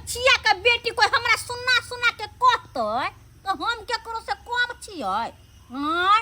धोचिया के बेटी कोई हमरा सुना सुना के कहतै तऽ हम केकरो से कम छियै आँय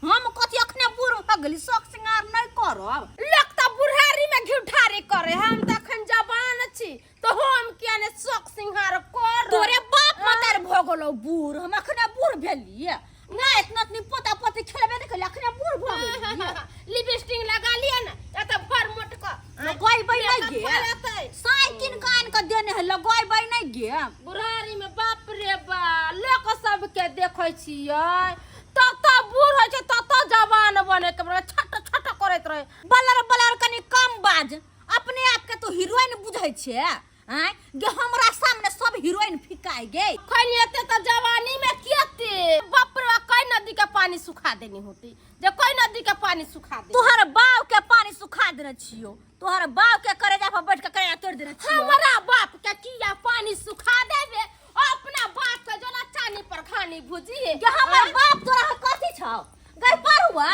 हम कथी अखने बूढ़ भऽ गेली शौक श्रृंगार नहि करब लोक तऽ बुढ़ारी में घिउठारी करे हम तऽ अखन जवान छी तऽ हम किया ने शौक श्रृंगार कर तोरे बाप मतार भऽ गेलौ बूढ़ हम अखने बूढ़ भेलियै नहि इतना इतनी पोता पोती खेलबे नहि केलियै अखने बूढ़ भऽ गेलियै लिपस्टिक लगा लिअ ने एतऽ भर मोट कऽ लगेबै नहि मेकअप गे करतै। साइकिल के आनि कऽ देने है लगेबै नहि गे बुढ़ारी में बाप रे बा लोक सबके देखै छियै तत बूढ़ होइ छै तत जवान बने के बड़ा छट छट करैत रहे बलर बलर कनि कम बाज अपने आप के तू हीरोइन बुझै छे आँय गे हमरा सामने सब हीरोइन फिकाय गे खैन एते तऽ जवानी में केते बाप रे बा कई नदी के पानी सुखा देनी होती जे कई नदी के पानी सुखा दे तोहर बाप के पानी सुखा देने छियो तोहर बाप के करेजा पर बैठ के करेजा तोड़ देने छियो हमरा बाप के किया पानी सुखा देबे अपना बाप के जोना चानी पर खानी भुजिए गे हमर बाप तोरा कथी छौ गई परुआ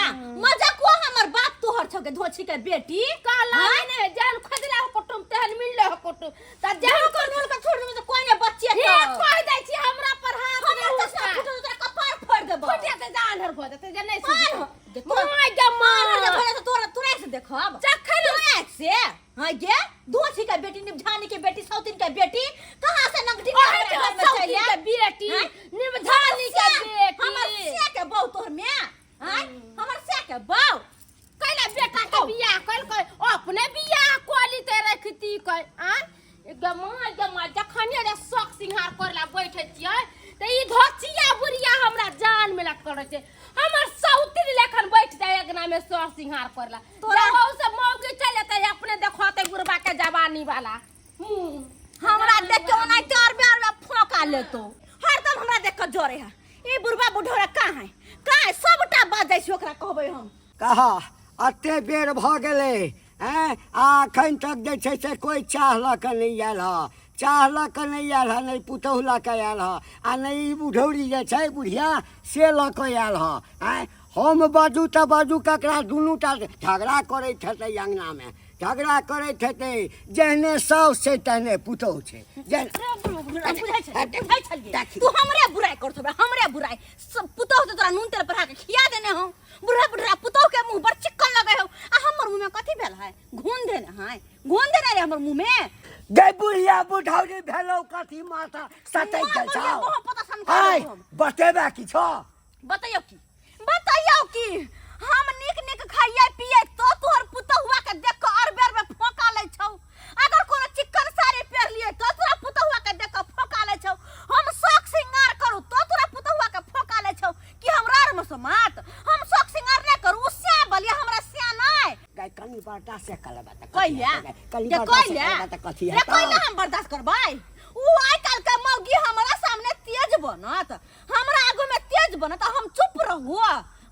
मजाकुआ हमर बाप तोहर छौ गे धोछी के बेटी काला आँय? ने जहन खोजला हो कुटुम तेहन मिलले हो कुटुम त जहन जहन को नूल के छोड़ देबे त कोई ने बच्चे हे कह दै छी हमरा पर हाथ हमर नहि तो उठा सब फुटल तोरा कपार फोड़ देबो फुट जेतै जे आन्हर भऽ जेतै जे नहि आन्हर? सुझतै my गे आन्हर जे माय भऽ जेतौ तोरा तोरा से देखब जखन तोरा से हाँ गे दोषी के बेटी निमझानी के बेटी सौतीन के बेटी कहाँ से नंगटी के ओहे हमरा घर में सौतीन चलि के आयल? बेटी हाँ? निमझानी के बेटी हमर सिया के बहू तोहर में आँय? हमर सिया के बहू कैला बेटा के बियाह कल अपने बियाह कली ते रखती कल आँ गे माँ गे माँ जखने रे शौक सिंहार करला बैठे छियै तऽ ई धोचिया बुढ़िया हमरा जान में लटकल रहै छै हमर सौतिन लेखन बैठ जाय अंगना में शौक सिंहार करला तोरा- जब से मौगी चल जेतै अपने देखते बुढ़बा के जवानी वाला मुँह हमरा देख के ओनाहिते अरबे अरबे फोका लेतो हरदम हमरा देख के जरे है ई बुढ़बा बुढ़ौरा कहाँ है कहाँ है सबटा बात जाइ छै ओकरा कहबै हम कहा एते बेर भऽ गेलै आँय आ एखन तक जे छै से कोइ चाह लऽ कऽ नहि आयल हँ चाह लऽ कऽ नहि आयल हँ नहि पुतहु लऽ कऽ आयल हँ आ नहि ई बुढ़ौरी जे छै बुढ़िया से लऽ कऽ आयल हँ आँय हम बाजू तऽ बाजू ककरा दुनू टा झगड़ा करैत हेतै अङ्गनामे झगड़ा करैत हेतै जेहने साउस छै तेहने पुतहु छै जेहने बुझै छलियै बुझै छलियै तू हमरे बुराइ करत होबे हमरे बुराइ सब पुतहु तऽ तोरा नून तेल पढ़ा के खिया देने हौ बुढ़ा बुढ़ा पुतहु के मुंह बड़ चिक्कन लगे हौ आ हमर मुंह में कथी भेल है घून देने है घून देने रे हमर मुंह में गै बुढ़िया बुढ़ौरी भेलौ कथी माथा सटै मार गेल बुढ़िया छौ बहुत पता सनका आइ देबौ हम। बतेबे किछो बतैयौ की बतैयौ की हम नीक नीक खाइए पिए तो तोहर पुतहुआ के देख के अरबे अरबे फोका लै छौ अगर कोनो चिक्कन साड़ी पहिर लिए तो तोरा पुतहुआ के देख के फोका लै छौ हम शौक श्रृंगार करू तो तोरा पुतहुआ के फोका लै छौ कि हमरा आर में समात हम शौक श्रृंगार नहि करू ओ श्या बलिया हमरा श्या नहि गै कनी बर्दाश्त करबा तऽ कहिया कनी जे बर्दाश्त कहिया करबा तऽ कथी रे हेतौ कहिया हम बर्दाश्त करबै उ आइ काल्हि के मौगी हमरा सामने तेज बनत हमरा आगू में तेज बनत आ हम चुप रहू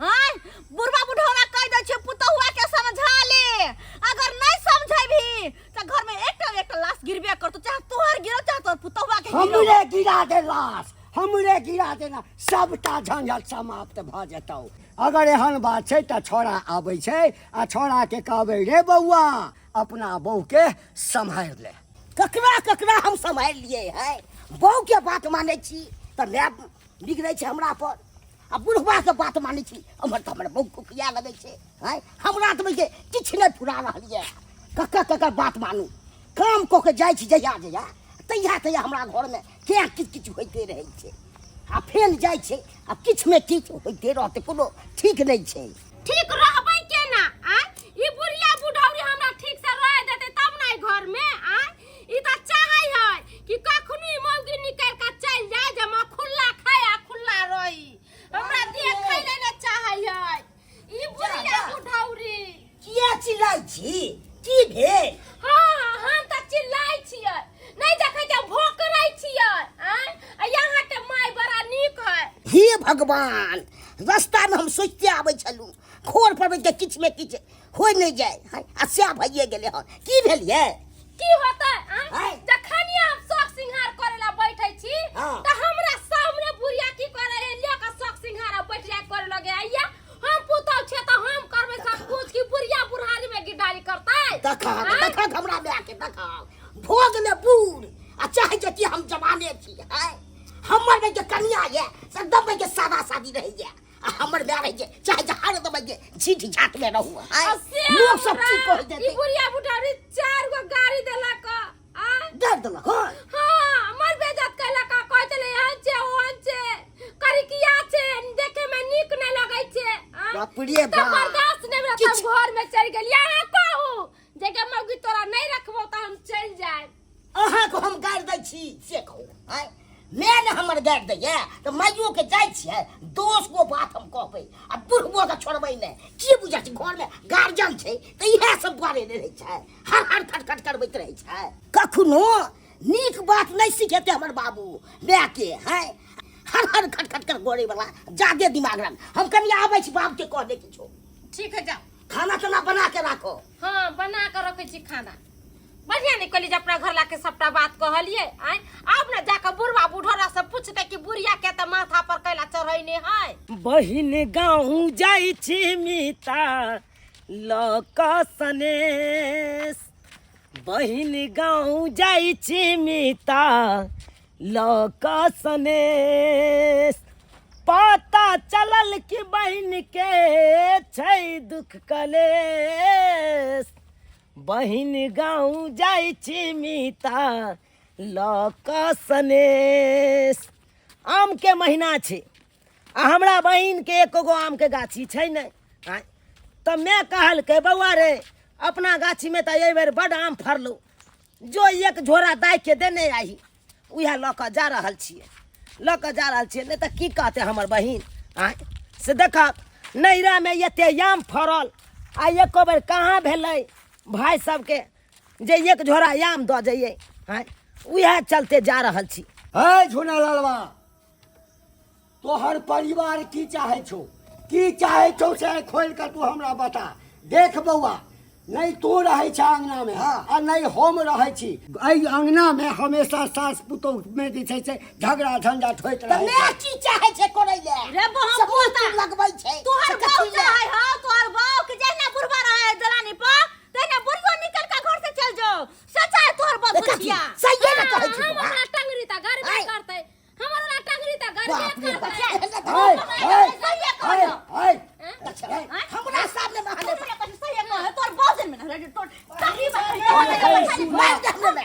आय बुढ़वा बुढ़ौरा कह दै छियै पुतहुआ के समझा ले अगर नहीं समझेबही तऽ घर में एकटा एकटा लाश गिरबे करतो चाहे तोहर गिरो चाहे तोहर पुतहुआ के गिरो हमरे गिरा दे लाश हमरे गिरा देना सबटा झंझट समाप्त भऽ जेतौ अगर एहन बात छै तऽ छौड़ा आबै छै आ छौड़ाके कहबै रे बौआ अपना बहूके सम्हारि ले ककरा ककरा हम सम्हारि लिए है बहूके बात मानै छी तऽ माय बिगड़ै छै हमरा पर आ बुढ़बाके बात मानै छी एम्हर तऽ हमर बहू कुकिया लगै छै आँय हमरा तऽ बुझियै किछु नहि फुरा रहल यऽ ककर ककर बात मानू काम कऽ के जाइ छी जहिया जहिया तहिया तहिया हमरा घरमे किया किछु किछु होइते रहै छै आ फेर जाइ छै आ किछुमे किछु होइते रहतै कोनो ठीक नहि छै ठीक रहबै केना आँय ई बुढ़िया बुढ़ौरी हमरा ठीक से रह देतै तब ने घर में आँय ई तऽ चाहै है कि कखनी मौगी निकलि कऽ चलि जाय जे हम खुल्ला खाय आ खुल्ला रही हमरा देखै ले ने चाहै है ई बुढ़िया बुढ़ौरी किया चिल्लाइ छी की भेल हाँ हम तऽ चिल्लाइ छियै नहि देखै छियै भोकरै छियै आँय आ यहाँ के माय बड़ा नीक है हे भगवान रास्तामे हम सोचिते आबै छलहुँ खोर पर बैठ के किछु मे किछु होइ नहि जाय हय, आ सएह भइए गेलै हन की भेल ये की होतै आँय? आँय? जखन हम शौक सिंहार करे ला बैठै छी हाँ। तऽ हमरा सामने बुढ़िया की करे है ले के शौक सिंहार आ बैठ जाय करे लगे आइया हम पुतौ छे तऽ हम करबै सब कुछ की बुढ़िया बुढ़ारी में गिडारी करतै देखा आँय? देखा हमरा माय के देखा भोग ले बूढ़ आ चाहे छै कि जमाने छी है। हमर में के कनिया ये से एकदम के सादा सादी रहै ये आ हमर माय रहै छै चाहे जे हर दम के झीठ झाट में रहू है। आ से लोग सब की हमरा कह देते ई बुढ़िया बुढ़ारी चार गो गाड़ी देलक आ दे देलक हँ। हाँ, मर बेइज्जत कैलक आ कहै छलै एहन छै ओहन छै करिकिया छै देखे में नीक नहि लगै छै आ? बाप रे तऽ बाप। बर्दाश्त नहि भेल तऽ हम घर में चलि गेलियै। अहाँ कहू जे गे मौगी तोरा नहि रखबौ तऽ हम चलि जायब। अहाँके हम गारि दै छी से कहू आँय, माय ने हमर गारि दैए तऽ माइयोके जाइ छियै 10 गो बात हम कहबै आ बुढ़बोके छोड़बै नहि। की बुझै छी घरमे गार्जियन छै तऽ इएह सब दुआरे नहि रहै छै, हर हर खटखट करबैत रहै छै। कखनो नीक बात नहि सिखेतै हमर बाबू मायके हैं, हर हर खटखट कर गोड़ैवला जादे दिमाग रख। हम कनि आबै छी बाबूके कहने किछो। ठीक है जाओ। खाना ताना बना के राखो। हाँ बना के रखै छी खाना। बढ़िया नहीं कहली जे अपना घर लाके सबटा बात कहलिए आय। आब ने जाके बुढ़वा बुढ़ोरा से पूछते कि बुढ़िया के त माथा पर कैला चढ़ैने है। बहिन गाँव जाइ छी मीता लऽ कऽ सनेस, बहिन गाँव जाइ छी मीता लऽ कऽ सनेस, पता चलल कि बहिन के छै दुख कलेस, बहिन गाँव जाइ छी मीता लऽ कऽ सनेस। आमके महीना छै आ हमरा बहिनके एको गो आमके गाछी छै नहि। आँय तऽ माय कहलकै बौआ रे अपना गाछीमे तऽ एहि बेर बड्ड आम फड़लौ, जो एक झोरा दाइके देने आही। उएह लऽ कऽ जा रहल छियै, लऽ कऽ जा रहल छियै, नहि तऽ की कहतै हमर बहिन। आँय से देखक नैहरामे एते आम फड़ल आ एको बेर कहाँ भेलै भाय सबके जे एक झोरा आम दऽ जइयै। आँय उएह चलते जा रहल छी। हे झुना लालवा, तोहर परिवार की चाहे छौ, की चाहे छौ से खोलि कऽ तू हमरा बता। देख बौआ, नहीं तू रहै छ अंगना में आ नहीं हम रहै छी। एहि अंगना में हमेशा सास पुतोह में जे छै से झगड़ा झंझट होइत तऽ रहै माय छै। की चाहै छै करै लए? रे बहम से पोता। मुँह लगबै छै। तोहर से बाप कथी लए? चाहै हौ, तोहर बाप के जहिना बुढ़बा रहै दलानी पर तहिना बुढ़ियो निकल के घर से चल जाओ। सच्चा है तोहर बाप तऽ कथी? बुढ़िया। सहिए ने कहै छी हम बौआ। अपना टंगरी तऽ गरबे आइ। करतै, हमर ओना टंगरी तऽ गरबे बाप रे बाप। करतै। हाय, हाय, सहिए हाय, कहलौ। हाय। हमरा सामने में हले तोरा कथी सहिए कहै, तोहर बाप जन्मे ना रे, तोर टंगरी पर खड़ी हो, मार दे हमरा।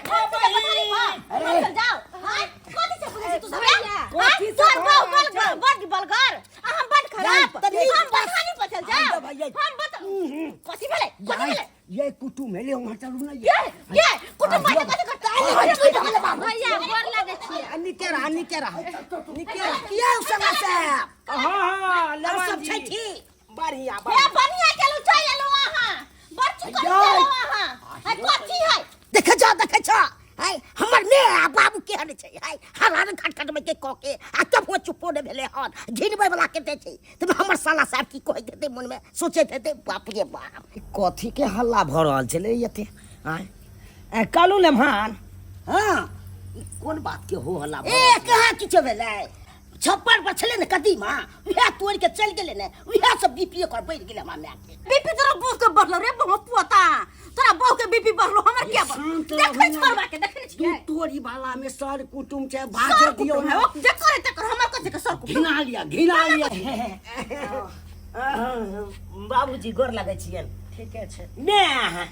अरे जाओ। हां कथी से बुझै छी तू सब रे? कथी से तोहर बाप भऽ रहल बड़ बड़ बलगर आ हम बड़ खराब। तऽ नीक हम बात। बथानी पर चल जाओ। आइ भैया। हम बत कथी भेलै, कथी भेलै? ये कुटुम हेले वहाँ चलू ना। ये ये कुटुम बाटे कथी करता है? भैया गोर लागै छियै। आ नीके रह, नीके रह, नीके रह। किया ओ संगा साहब? हाँ हाँ और लवन सब जी। छै ठीक? बढ़िया हे बढ़िया। बढ़िया केलु चलि एलु अहाँ, बड़ चुकल केलु अहाँ। है कथी है? देखे छौ, देखे छौ है हमर मे आ बाबू केहन छै है, हर हर खटखट में के कह के आ तब चुपो नहि भेलै हन, घिनबै वाला कते छै। तब हमर साला साहब की कहैत हेतै, मन में सोचैत हेतै बाप रे बाप कथी के हल्ला भऽ रहल छलै एते। आँय ए कहलहुँ लेमहान, हाँ ई कोन बात के हो हल्ला भऽ ए रहल छलै? कहाँ किछो भेलै, छप्पर पर छलै ने कदीमा, उएह तोड़ि के चलि गेलै ने, उएह सब बीपी ओकर बढ़ि गेलै हमरा मायके। बीपी तोरा बहू के बढ़लो रे बहु पोता, तोरा बहू के बीपी बढ़लो हमर किया बढ़लो? शांत देखै रहू। छोड़बा के देखै दू छियै तोरी वाला में सर कुटुम छै, सर बाजऽ दियौ कुटुम है ना। ओ जे करे तकर हमर कथी के सर कुटुम? घिना लिया, घिना लिया। बाबूजी गोर लगै छियनि। ठीके छै। माय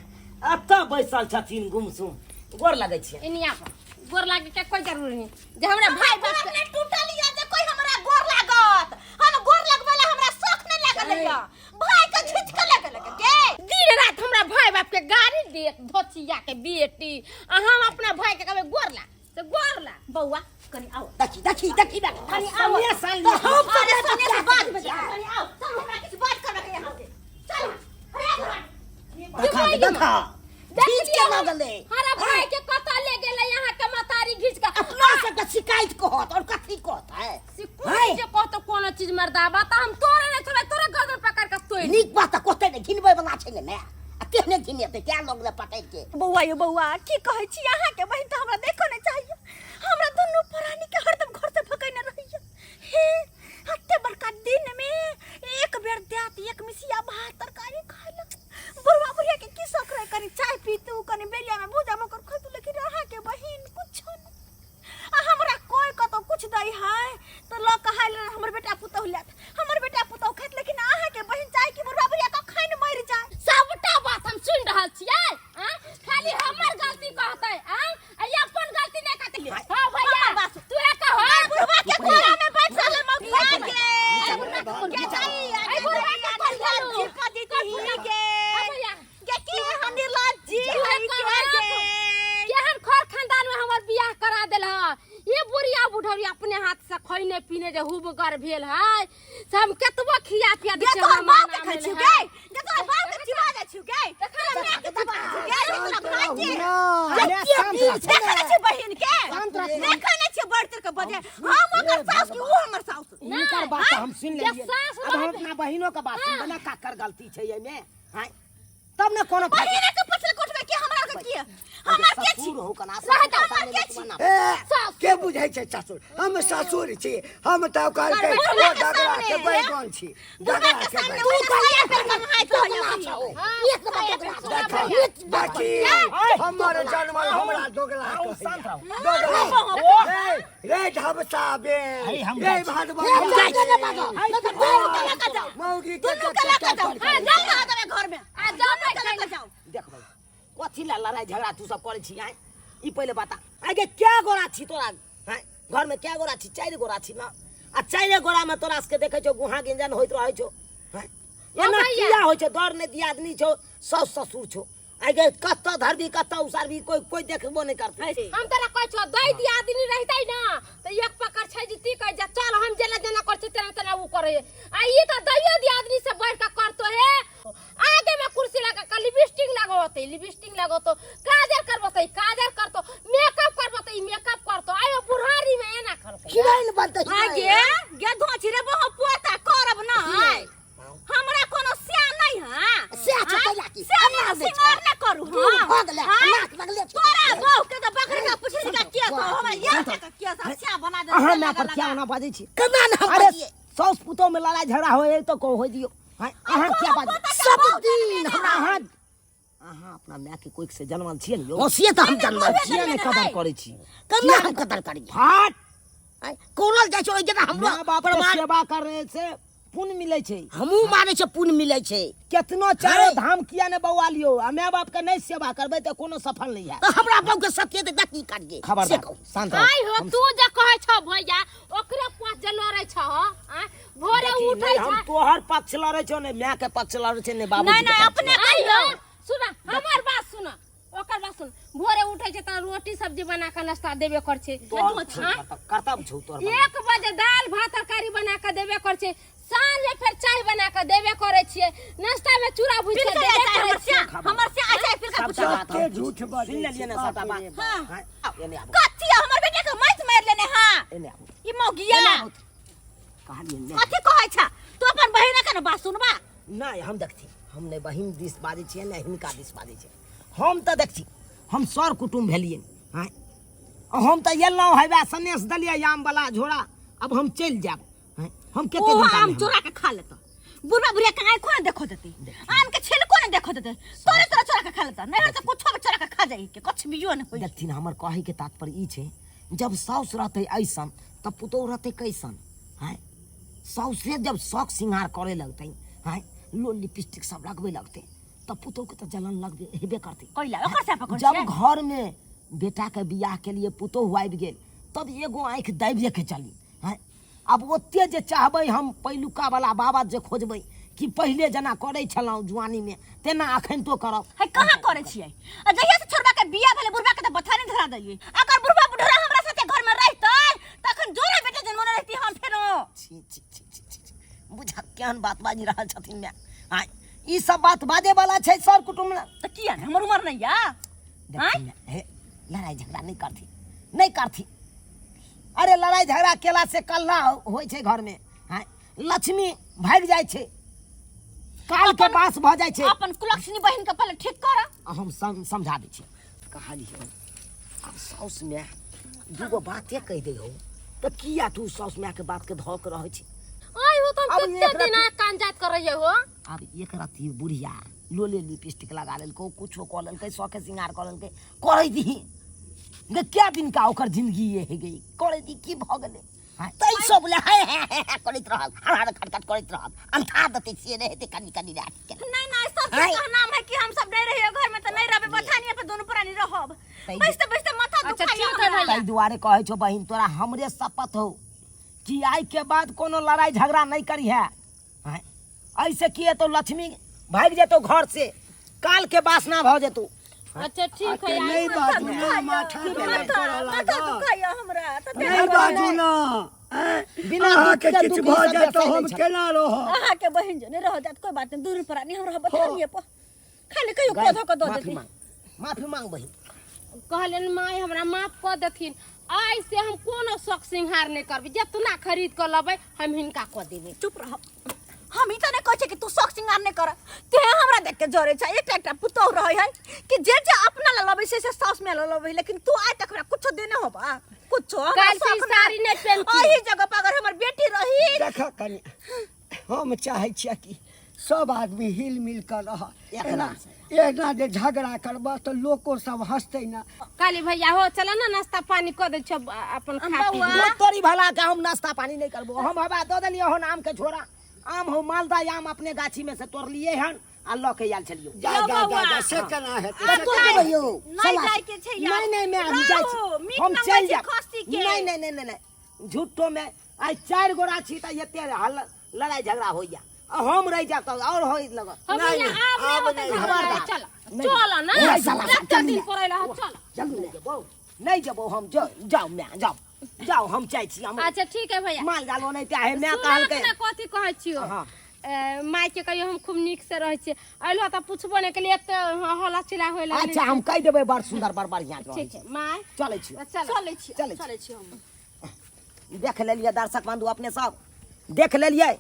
एतऽ बैसल छथिन गुमसुम, गोर लगै छियनि। एनिया पर गोर लागे के कोई जरूरी नहीं जे हमरा भाई बाप गोर नहि टूटल या जे कोई हमरा गोर लागत। हम गोर लगबै ला हमरा शौक नहि लागल या, भाई के खींच के लगे लगे के दिन रात हमरा भाई बाप के गाड़ी देत धोचिया के बेटी, आ हम अपना भाई के कहबै गोर ला से गोर ला। बौआ कनी आओ, देखी देखी देखी ना कनी आओ। सनिया साल लिअ। हम सब अरे नहि सनिया से बच्चा बात में कनी आओ, चल हमरा किछु बात करबे के यहाँ से। चल अरे घर देखा देखा खींच के लऽ गेलै। हमारा भाई के कतऽ ले गेलै यहाँ के मतारी घीच के? अपना सबके शिकायत कहत और कथी कहत है? से कोन जे कहतो कोनो चीज मर्दाबा त हम तोरे नहीं छोड़बै, तोरे गर्दन पकड़ के तोड़। नीक बात तऽ कहतै ने, घिनबै वाला छै ने माय, आ केहने घिनेतै क्या लोग ले पकड़ के। बौआ यो बौआ की कहै छी, अहाँ के बहिन तऽ हमरा देखो नहि चाहिए, हमरा दुनू प्राणी के हरदम घर से भगैने रहैया। हे एते बड़का दिन में एक बेर देत एक मिसिया भात तरकारी खाय ला। बुढ़वा बुढ़िया के की शौक रहे, कनी चाय पीतू कनी बेरिया में भूजा मकर खैतू, लेकिन अहाँ के बहिन कुछो नहीं। आ हमर बुढ़ौरी अपने हाथ से खैने पीने जे हुबगर भेल है से हम केतबो खिया पिया दै गे छियै, तोहर हमरा बाप के नाम खाइ नहि छियौ है। गे, गे तोहर बाप के चिबा जाइ छियौ गे, तोरा माय के चिबा जाइ छियौ गे, तोरा भाई के। अरे शांत रह। देखै नहि छियै बहिन के, शांत रह। देखै नहि छियै बड़ तर के बजे, हम ओकर साउस कि ओ हमर साउस? हिनकर बात तऽ हम सुनि जे लेलियै। सास अब हम रहबै- अपना बहिनो के बात सुनबै ने, काकर गलती छै एहिमे आँय? तब ने कोनो बहिने के पछल कोठबै के हमरा के किए? हमर के छी? ससुर हो कना रहै तऽ हमर के छी? ए, के बुझै छै ससुर? हम ससुर छी, हम तऽ कहलकै ओ बुढ़बा के डगरा सामने, के बैगन छी, बुढ़बा डगरा के के सामने बैगन। ओ साया पर कमाइत रहैया। एक नंबर दोगला छौ। देखा देखी हमर जनमल हमरा दोगला आउ, कहैया। शांत रहू। दोगला रे रे ढबसा बे अरे, हम रे जाइ छी। भादवा हम जाइ छी। दुनू के लऽ कऽ जाउ, मौगी के दुनू के लऽ कऽ जाउ, हाँ, जाउ जाउ देबै घर में, आ जाउ दुनू के लऽ कऽ जाउ। देख भाई, कथी ला लड़ाई झगड़ा तू सब करै छी आँय? ई पहिले बता, आइ गे क्या गोरा छी तोरा आँय? घर में क्या गोरा छी? चारि गोरा छी ना, आ चारि गोरा में तोरा सबके देखै छौ गुहा गिंजन होइत रहै छौ आँय? एना भैया। किया होइ छै? दर नहि दियादनी छौ, साउस ससुर छौ, आइ गे कतऽ धरबी कतऽ उसारबी, कोइ कोइ देखबो नहि करतै। हम तोरा कहै छौ, दै दियादनी रहितै ना तऽ एक पकड़ छै जीती कहै जा चल, हम जेना जेना करै छियै तेना तेना उ करै है। आ ई तऽ दैयो दियादनी से बढ़ि कऽ करतो हे। आगे में कुर्सी लगा कऽ लिपस्टिक लगौतै, लिपस्टिक लगौतो, काजर करबतै, काजर करतो, मेकअप करबतै, मेकअप करतो। आयो बुढ़ारी में एना करतै? हिरोइन बनतै। आ गे गे धोची रे बहु पोता करब ना, हमरा कोनो स्या नहीं है। स्या छै कैला की? स्या हमरा नहीं, नहि छै। सिंगार ना करू। दूर हां भऽ गेलै, नाक लगले छै। तोरा बहु के तऽ बकरी के पुछली के किया तो हमरा यार के किया सब स्या बना दे। अहाँ माय पर क्या ओना बाजै छी? केना ने हम अरे बजियै? साउस पुतोह में लड़ाई झगड़ा होय तऽ कहू होइ दियौ आँय, अहाँ क्या बाजै? सब दिन हमरा अहाँ अहाँ अपना माय के कोइख से जनमल छियै ने यौ? होशिये तऽ हम जनमल छी। किया नहि कदर करै छी? केना हम कदर करियै? फाट आँय, कोरल जाइ छै ओहि जेना हमरो माय बाप के प्रमाण। सेवा करे से पुण्य मिलै छै। हमहूँ मानै छै पुण्य मिलै छै। केतनो चारो है। धाम किया ने बौआ लियौ, आ माय बाप के नहि सेवा करबै तऽ कोनो सफल नहि हैत। तऽ हमरा बाप के सत्य तऽ की करियै से खबरदार, कहू। शांत रहू। आइ हो, तू जे कहै छौ भैया, ओकरे पास जे लड़ै छौ आँय, भोरे देखी, उठै नहि हम छै। तोहर पक्ष लड़ै छौ, नहि माय के पक्ष लड़ै छै, नहि बाबूजी नहीं के नहीं पक्ष। अपने आइ कहियो। हो, सुन हमर बात, सुन ओकर बात सुन। भोरे उठै छै तऽ रोटी सब्जी बना कऽ नाश्ता देबे कर छै। तोहर छौ आँय? कर्तव्य छौ तोहर। 1 बजे दालि भात तरकारी बना कऽ देबे कर छै, साँझ में फेर चाय बना कऽ देबे करे छियै, नाश्ता में चूड़ा भूज फिर कऽ के देबे चाय करे हमर छियै। स्या, हमर स्या आ जाय फिर के सबटा पूछो। बात हम कते झूठ बाजै सुनि लेलियै ने छै, सबटा बाप बात। रे बाप। हाँ, एने आबू। कथी हमर बेटा के माछ मारि लेने? हां, एने आबू। ई मौगिया। एने आबू। कहलियै ने। कथी कहै छ तू? अपन बहिन के ने बात सुनबा। नहि, हम देखती, हम नहि बहिन दिस बाजै छियै नहि हिनका दिस बाजै छियै। हम तऽ देखती, हम सर कुटुम्ब भेलियै आँय, हम तऽ एलहुँ हेबे सनेस देलियै आम वाला झोरा, अब हम चलि जायब आँय, हम कते ओ दिन आम काल चोरा के खा लेता, बुढ़वा बुढ़िया के आँखो ने देखो देते, आम के छिलको ने देखो देते, तोरे तोरा चोरा के खा लेता, नहीं तो कुछो भी चोरा के खा जाई के कुछ भी यो नहीं होई। देखथिन, हमर कहै के तात्पर्य ई छै, जब साउस रहतै ऐसन तब पुतोहु रहतै कैसन आँय? साउसे जब शौक सिंगार करे लगतै आँय, लो लिपस्टिक सब लगबै लगतै, तब पुतोहु के तऽ जलन लगबे हेबे करतै। कैला ओकर से पकड़ जब घर में बेटा के बियाह के लिए पुतोहु आबि गेल तब एगो आँखि दाबिए के चली आँय? आब ओते जे चाहबै हम पहिलुका वाला बाबा जे खोजबै कि पहिले जेना करै छलहुँ जुआनीमे तेना अखन तो करब। है कहाँ करै छियै? आ जहिया से छोड़बा के बियाह भेलै बुढ़बा के तऽ बथानी धरा दैयै। अगर बुढ़बा बुढ़रा हमरा साथे घर में रहितै तखन जोरा बेटा जन्मोने रहती हम फेरो। छी छी छी छी छी छी। बुझा केहन बात बाजि रहल छथिन माय आँय, ई सब बात बाजे वाला छै सर कुटुम्ब लग? तऽ किया ने हमर उमर नहीं या? देखथिन माय, हे लड़ाई झगड़ा नहि करथिन, नहि करथिन। अरे लड़ाई झगड़ा केला से कल्ला होइ छै घर में आँय, लक्ष्मी भागि जाइ छै, काल के बास भऽ जाइ छै। अपन कुलक्षणी बहिन के पहले ठीक कर। आ हम समझा दै छियै। कहलियै आब साउस माय दूगो बाते कहि दै हो तऽ किया तू साउस मायके बातके धऽ के रहै छी? आइ हो तो अब कते एक दिन आँख कान जात करैये हो। आब एक रत्ती बुढ़िया लोले लिपस्टिक लगा लेलकै, कुछो कऽ लेलकै, शौके सिंगार कऽ लेलकै, करै दीही गे, क्या दिन का ओकर जिंदगी ये हे गई, करै दी, की भऽ गेलै आँय? तै सब ले है है है है करैत रहल, हर हर खटखट करैत रहल, अंठा देतै से नहि हेतै कनि कनि राति के। नहीं नहीं, सब के आँय। कहना है कि हम सब नहीं रहिए घर में तो नहीं रहबे, बथानिए पे दोनों प्राणी रहब। बैसते बैसते माथा अच्छा, दुखाइए ठीक है हमरा। भैया। ताहि दुआरे कहै छौ बहिन, तोरा हमरे शपथ हो कि आइ के बाद कोनो लड़ाई झगड़ा नहीं करी है आँय? ऐसे की हेतौ, लक्ष्मी भागि जेतौ घर से, काल के वासना भऽ जेतौ। अच्छा ठीक है। नहीं बाजू ने, माथा दर्द माथा करऽ माथा लागल। दुखाइए हमरा तऽ नहीं। नहि बाजू ना आँय? बिना अहाँके दुःख के किछु दुःखी भऽ सब जायत तऽ बेसाहि हम दै छथिन। केना रहब? अहाँके बहिन जे नहि रह जायत, कोइ बात नहि, दूर प्राणी हम रहब बथानिए पर, खाली कहियो पौधा के दऽ माफी देती। मांग, माफी मांग बहिन। कहलियनि माय हमरा माफ कऽ देथिन, आइ से हम कोनो शौक सिंहार नहि करबै, जितना खरीद कऽ लबै हम हिनका कऽ देबै। चुप रह, हम ई तऽ नहि कहै छियै कि तू शौक सिंगार नहि कर। ते हमरा देख के जरे छै, एकटा एकटा पुतोह रहै है कि जे जे अपना लए लबै से से साउस में लए लबै, लेकिन तू आइ तक हमरा कुछो देने होबा कुछो? हमरा काल्हि से ई शौक साड़ी नहि पहिनती। एहि जगह पर अगर हमर बेटी रही। देख कनि, हम चाहै छियै कि सब आदमी हिल मिल कऽ रह। एना एना जे झगड़ा करबह तऽ लोको सब हँसतै ने। काली भैया हो, चल ना, नाश्ता पानी कऽ दै छौ, अपन खा पी। बौआ। दूध तोरी भला के हम नाश्ता पानी नहीं करबो। हम हवा दऽ देलियै हन आम के झोरा, आम हो मालदा आम अपने गाछी में से तोड़लियै हन आ लऽ के आयल छलियौ। जा जा जा जा, से केना हेतै? कतौ जेबै यौ? नहि सवा- जाइके छै यार। नहीं नहीं, मैं हम जाइ राहु, छी, मीट हम मंगबै चलि छी जायब। खस्सी के। नहीं नहीं नहीं नहीं नहीं, झूठो में आइ चारि गोरा छी तऽ एते हल्ला लड़ाई झगड़ा होइया, आ हम रहि जायब तऽ आओर होय लगत। हम नहीं, भैया आब नहि आब होतै नहि। झगड़ा। खबरदार। चल नहीं। चल ना, नहीं, साला, कते चल दिन ना। पर अइला हँ, चल। जल्दी नहीं जेबौ, नहीं जेबौ हम। जो जाओ मैं, जाओ जाओ, हम जाइ छी हम। अच्छा ठीक है भैया। माल जाल ओनाहिते आहे मैं सुनत कहलकै ने कथी कहै छियौ? हाँ। ए, माय के कहियो हम खूब नीक से रहै छियै, अइलो तऽ पुछबो नहि केलियै, एते हल्ला चिल्ला होय लागलै। अच्छा हम कहि देबै, बड़ सुन्दर बड़ बढ़िआँ रहै ठीक छै। है माय। चलै छी। चल। चलै छी। चलै छी। चलै छी हम। देख लेलियै दर्शक बंधु, अपने सब देख लेलियै,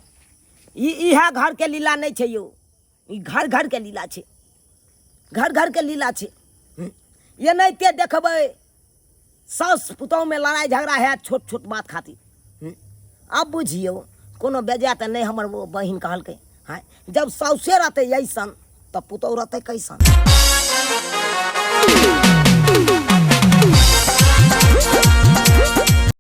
ई इएह घरके लीला नहि छै यौ, ई घर घरके लीला छै, घर घरके लीला छै। एनाहिते देखबै साउस पुतहुमे लड़ाइ झगड़ा हैत छोट छोट बात खातिर। आब बुझियौ कोनो बेजाय तऽ नहि हमर ओ बहिन कहलकै। हँ, जब साउसे रहतै अइसन तऽ पुतहु रहतै कैसन?